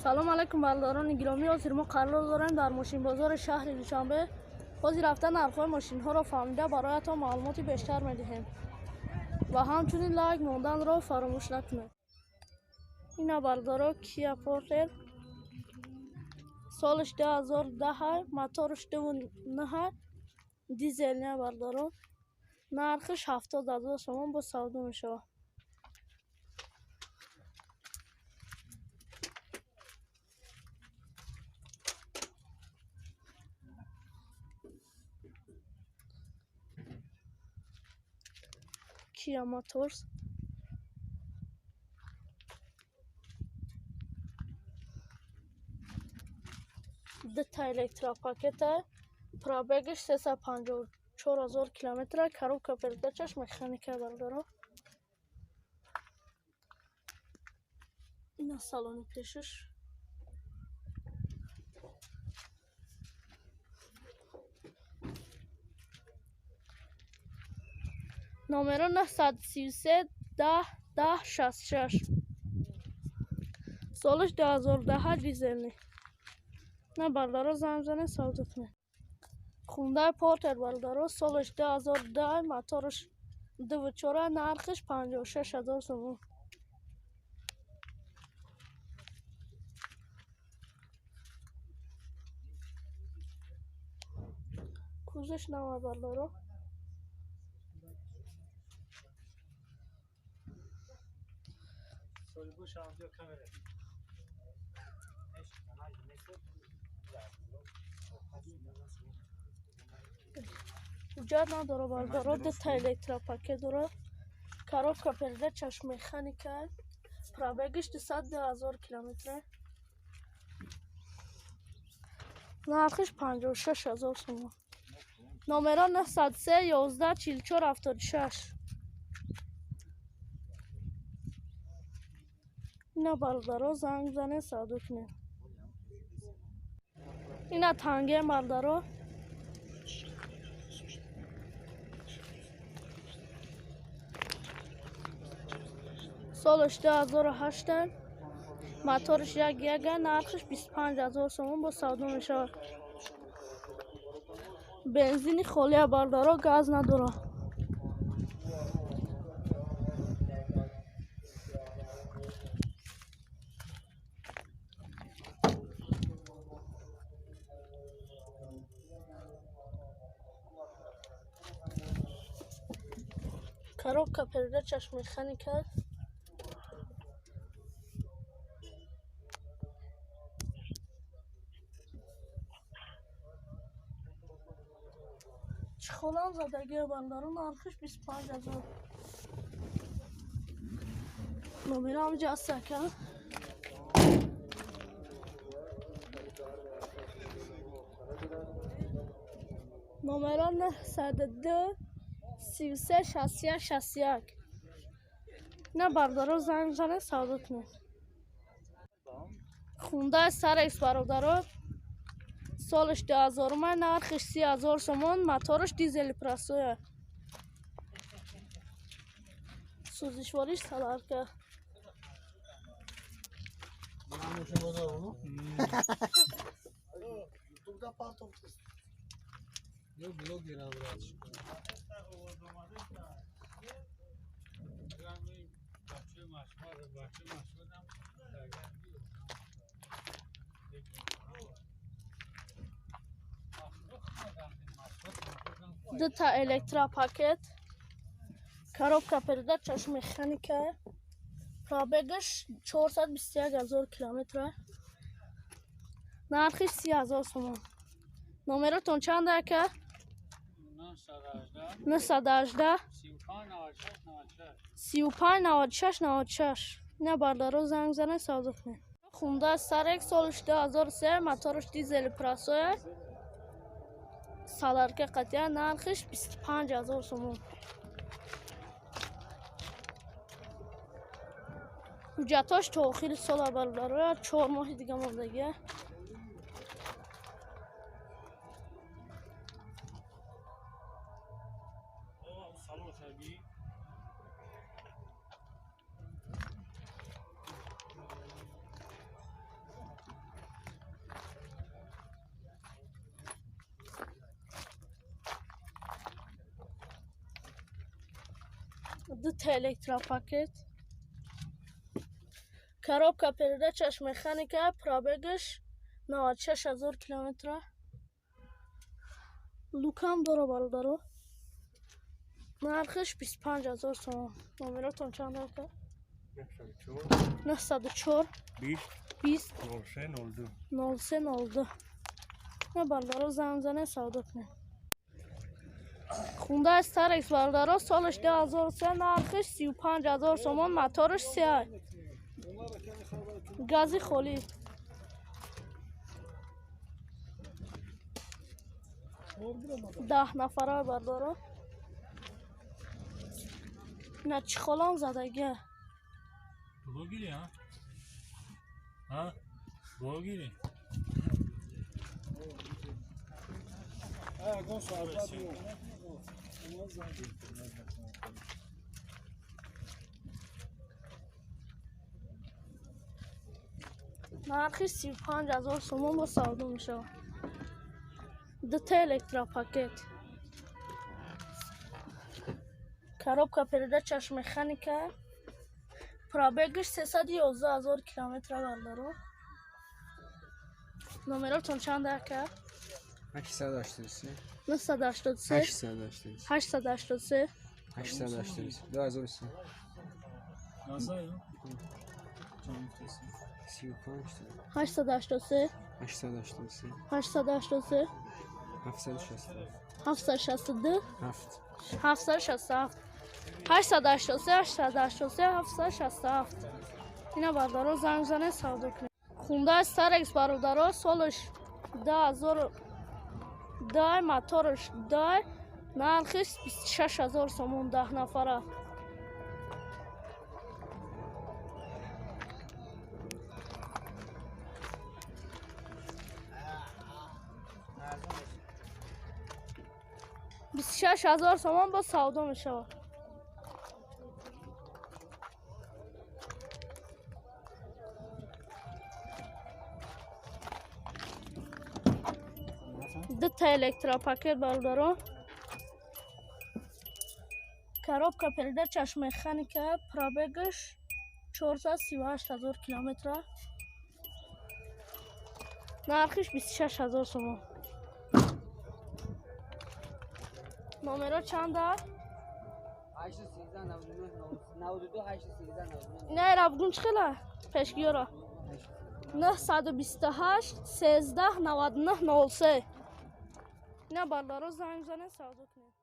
Салом алейкум бародарони гиромӣ. Ҳозир мо қарор дорем дар мошинбозори шаҳри Душанбе. Ҳозир рафта нархҳои мошинҳоро фаҳмида бароятон маълумоти бештар медиҳем. Ва ҳамчунин лайк монданро фаромӯш накунед. Ина бародаро Kia Porter солаш 2010, мотораш 2.9 дизел не бародаро. Нархиш 70,000 сомон бо савдо мешавад. Kia Motors. Дута электропакета, пробегаш 354,000 километра, коробка передачаш механика бародаро. Ина салони пешаш. Номеро 933 10 10 66. Солаш 2010 дизелни. На бародаро занг занед савдо кунед. Хундай Портер бародаро солаш 2010, мотораш 2.4, нархиш 56,000 сомон. Кузиш нава бародаро. Ҳуҷҷат надора бародаро, дута электропакет дора. Коробка передачаш механика, пробегаш 202,000 километра. Нархиш 56,000 сомон. Номеро 903 11 44 76. Ина бародаро занг занед савдо кунед. Ина танге бародаро. Солаш 2008, мотораш 1.1, нархиш 25,000 сомон бо савдо мешавад. Бензини холия бародаро, газ надорад. Коробка передачаш механика. Чехолам задагия бародаро, нархиш 25,000. Номерам ҷастака. Номера 902 33 61 61. На бародаро занг занед савдо кунед. Хундай Сарекс бародаро солаш 2000, нархиш 30,000 сомон, мотораш дизели простое. Сӯзишвориш саларка. Дута электропакет, коробка передачаш механика, пробегаш 421,000 километра, нархиш 30,000 сомон. Номеротон чанд ака? 918 35 96 96. Ина бародаро занг занед савдо кунед. Хундай Сарекс солаш 2003, мотораш дизели простое. Саларка қатъия, нархиш 25,000 сомон. Ҳуҷҷатҳош то охири сола бародаро, 4 моҳи дига мондагия. Дута электропакет. Коробка передачаш механика, пробегаш 96 000 километра. Люкам дора, бародаро. Нархиш 25 000 сомон. Номеротон чанд ака? 904 20 03 02. На, бародаро, занг зане, савдо кунед. Хундай Старекс, бародаро, солаш 2003, нархиш 35 000 сомон, мотораш се, гази холӣ. 10 нафара, бародаро. На, чехолам задагия. Блогери, а? А? Блогери? Нархи 35 000 сомон, бо савдо мешавад. Дута электропакет. Коробка передачаш механика. Пробегаш 311 000 километра, бародаро. Номеротон чанд, ака? 883. 983. 883. 883. 883 2003. Назаю? Чанд гуфтаси? 35. 883. 883. 883. 767. 762. 7. 767. 883 883 767. Ина, бародаро, занг занед, савдо кунед. Хундай Старекс, бародаро, солаш 2010, мотораш дай, нархиш 26 000 сомон, 10 нафара. 26 000 сомон, бо савдо мешавад. Дута электропакет, бародаро. Коробка передачаш механика, пробегаш 438 000 километра, нархиш 26 000 сомон. Номеро чанда? 813 99 92 813 99. Не, рабгун чӣ хела пешгиёро? 928 13 99 03. Ина, бародаро, занг занед, савдо кунед.